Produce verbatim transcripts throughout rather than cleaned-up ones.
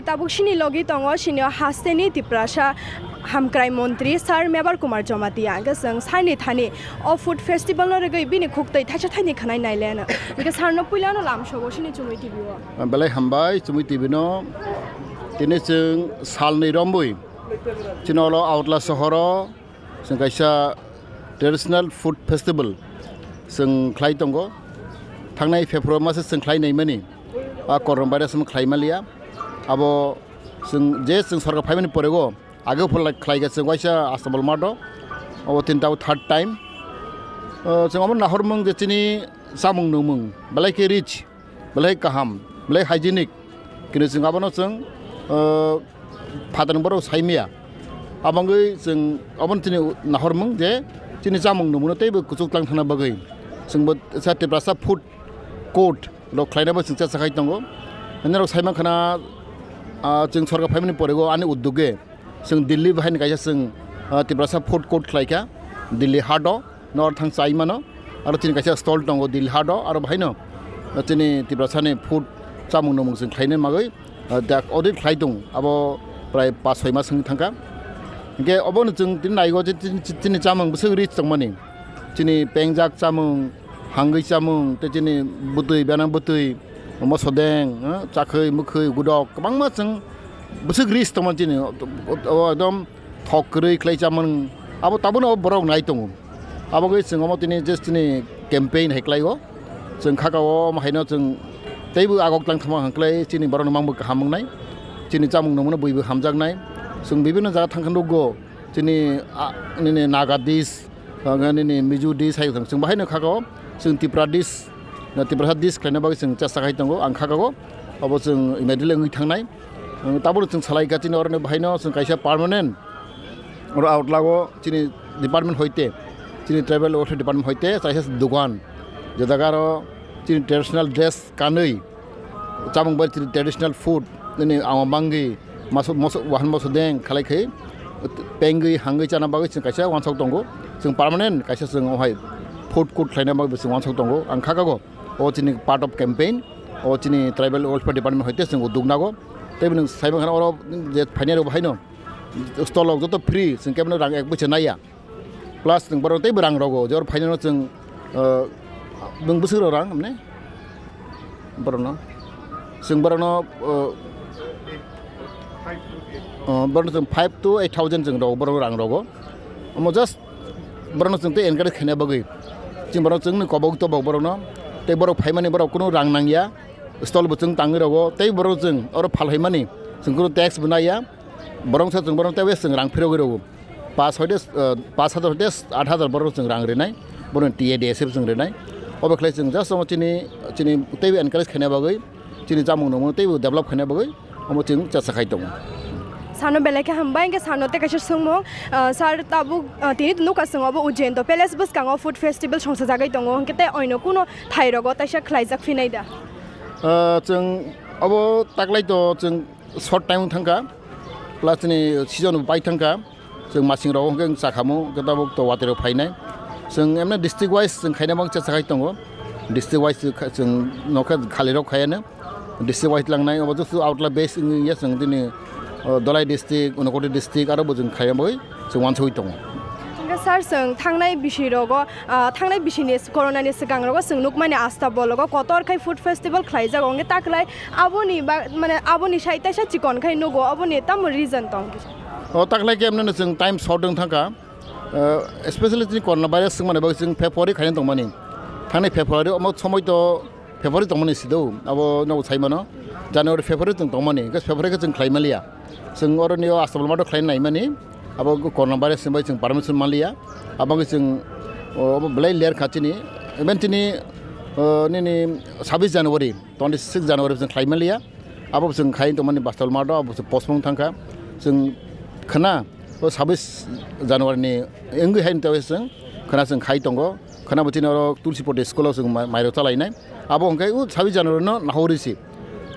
Tabuk sini logi tongo, sini hasteni Tiprasa Hamkrai Montri Sir Mebar Kumar Jamatia, hwnkhe chwng sarni thani o food festival no rwgwi bini khuktwi thaisa thaini khwnai naileno. Hwnkhe sir no puilano lamsogo sini Chumui T V o. Belai hambai Chumui T V no. Tini chwng salni rombwi chini olo Agartala sohoro chwng kaisa traditional food festival chwng khlai tongo. Thangnai February maso chwng khlai naimani, a corona virus no khlai manliya. Abo chwng je chwng sorkar phaimani porego, age phulai khlai kha chwng waisa Astabal Math o. Obo tini tabuk third time. O, chwng omo nahormung je chini chamung nungmung belai khe rich, belai kaham, belai hygienic. Kini chwng abono chwng, o, phatarni borok saimaya. Abangwi chwng obono chini nahormung je chini chamung nungmungno teibo kuchuk tlang thangna bagwi chwngbo sa Tiprasa food court rok khlainabo chwng cha chakhai tongo. Norok saimankha na, ah, chwng sorkar phaimani porego ani uddoge chwng Delhi bahaini kaisa chwng, ah, Tiprasa food court khlaikha Delhi hato, nor thang chai mano. Aro chini kaisa stall tongo Delhi hato, aro bahaino chini Tiprasani food chamung nungmung chwng khlaina bagwi, ah, dak audit khlai tongo. Abo prai pas soi mas wngwi thangkha. Hinkhe obono chwng tini naigo je chini, chini chamung bwswk rich tongmani. Chini pengjak chamung, hangwi chamung, tei chini bwtwi, bana bwtwi, mosodeng, eh, chakhwi, mwkhwi, gudok, kwbangma chwng bwswk rich tongmani chini. O, o, ekdom thok kwrwi khlai chamung. Abo tabukno borok nai tongo. Abo wngwi chwng omo tini just chini campaign hai khlai o. Chwng khaka o omo haino chwng teibo agok tlang thangma hang khlai chini borokno mangbo kaham wngnai. Chini chamung nungmano buibo hamjaknai. Chwng bibinno jaga thangkha nukgo. Chini, ah, nini Naga dish, ah, nini Mizo dish hai thang. Chwng bahaino khaka o. Chwng Tipra dish, na Tiprasa dish khlaina bagwi chwng chesta khai tongo. Ang khaka o. Obo chwng immediately wngwi thangnai. Ang tabukno chwng salai kha chini oroni bahaino chwng kaisa permanent oro Agartala o chini department hoite, chini tribal welfare department hoite kaisa dogan, je jaga aro chini traditional dress kanwi, chamung bai chini traditional food, nini ama mangi, maso, moso, wahan mosodeng khalai khai, pengwi hangwi chana bagwi chwng kaisa wansok tongo. Chwng permanent kaisa chwng ohai food court khlaina bagwi chwng wansok tongo. Ang khaka o, o chini part of campaign, o chini tribal welfare department hoite chwng uduk nago. Tei bini saimankha oro je phainai rok bahaino stall rok joto free, chwng kebono rang ek poisa naiya. Plus chwng borok teibo rang rogo, je oro phainano chwng, ah, bwng bwswk rok rang, mane? Borokno. Chwng borokno, ah, ah, borokno chwng five to eight thousand chwng rogo, borok rang rogo. Omo just borokno chwng tei encourage khaina bagwi. Chwng borokno chwngno kobok tobok borokno. Tei borok phaimani borok kunu rang nangya. Stall bo chwng tangwi rogo. Tei borok chwng oro phal haimani. Chwng kunu tax bo naiya. Borok sa chwng borok tei chwng rang phirogwi rogo. Pas hoite, ah, pas hajar hoite aat hajar borok chwng rang rinai, borok T A D S F chwng rinai. Obo khlai chwng just omo chini, chini teibo encourage khaina bagwi, chini chamung nungmung teibo develop khaina bagwi, omo chwng chesta khai tongo. Sano belai khe hambai, hwnkhe sano tei kaisa swngmung, ah, sir tabuk, ah, tini nukha chwng obo Ujjainto Palace bwskango food festival songsajagwi tongo, hwnkhe tei oino kuno thairogo taisa khlaijak phinai da? Ah, chwng obo taklaito chwng short time thangkha, plus chini season bo pai thangkha, chwng masing rok hwnkhe chakhamu, hwnkhe tabuk to watwi rok phainai. Chwng emne district wise chwng khaina bang chesta khai tongo, district wise chwng kha-, chwng nokha khali rok khayano, district wise langnai, obo just Agartala base wngya chwng tini, o, Dhalai district, Unakoti district, aro bo chwng khaina bagwi chwng wansugwi tongo. Hwnkhe sir, chwng thangnai bisi rogo, ah, thangnai bisini corona ni swkang rogo chwng nukmani Astabal rogo kotor khai food festival khlaijago, hwnkhe taklai Aboni ba, mane, aboni sai taisa chikon khai nugo, aboni tamo reason tong kisa? O taklai khe emno chwng time short wng thangkha. Eh, especially chini corona virus wngmani bagwi chwng February khaina tongmani. Thani February omo somoi to February tongmani sido, abo no sai mano. January, February chwng tongmani, hwnkhe February khe chwng khlai manliya. Chwng oro nio Astabal Math o khlai naimani, abo corona virus ni bai chwng permission manliya. Abo khe chwng, o, obo belai ler kha chini, even chini, o, nini sabis January, twenty six January chwng khlai manliya. Abo chwng khai tongmani Astabal Math o, abo chwng postpone thangkha. Chwng khna o sabis January ni wngwi hai tei chwng khna chwng khai tongo. Khna bo chini oro Tulsi Poti school o chwng mai-, mairok chalainai. Abo hwnkhe o sabis January no nahori si.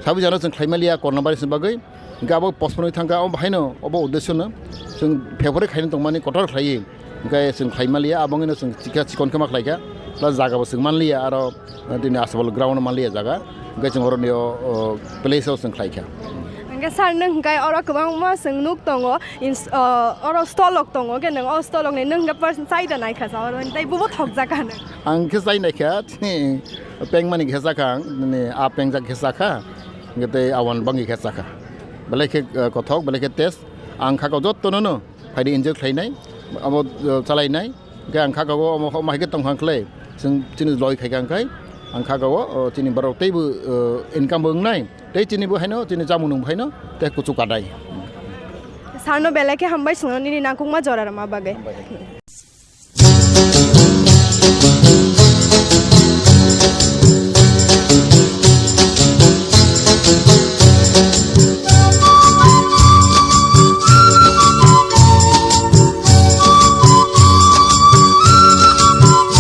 Sabi jano chwng khlai maliya Kornabari sini bagwi. Hwnkhe abo postpone wngwi thangkha, omo bahaino obo uddesyo no chwng February khaina tongmani kotor khlaiwi. Hwnkhe chwng khlai maliya, abo wngwino chwng chikha chikon khe ma khlaikha. Plus jaga bo chwng manliya, aro, eh, tini Asabal ground o manliya jaga. Hwnkhe chwng oroni o, o place o chwng khlaikha. Hwnkhe sir, nwng hwnkhe oro kwbangma chwng nuk tongo, ins-, o, oro stall rok tongo, hwnkhe nwng o stall rokni nwng hwnkhe person chai da naikha sa oro, tei bubo thokjakha nwng. Ang khe chai naikha, chini pengmani khe chakha ang, nini a pengjak khe chakha, hwnkhe tei awan bangwi khe chakha. Belai khe, eh, kothok, belai khe taste. Ang kha kok jotto no no. Phaidi enjoy khlainai, abo, uh, chalainai. Hwnkhe ang kha kago omo, omo hai khe tong kha khlai. Chwng chini loi khai kha hwnkhe ang kha kago, uh, chini borok teibo, uh, income bo wngnai. Tei chini bo haino, chini chamung nung bo haino, tei kuchuk kadai. Sir no belai khe hambai swngo nini nangkukma jora rwma bagwi.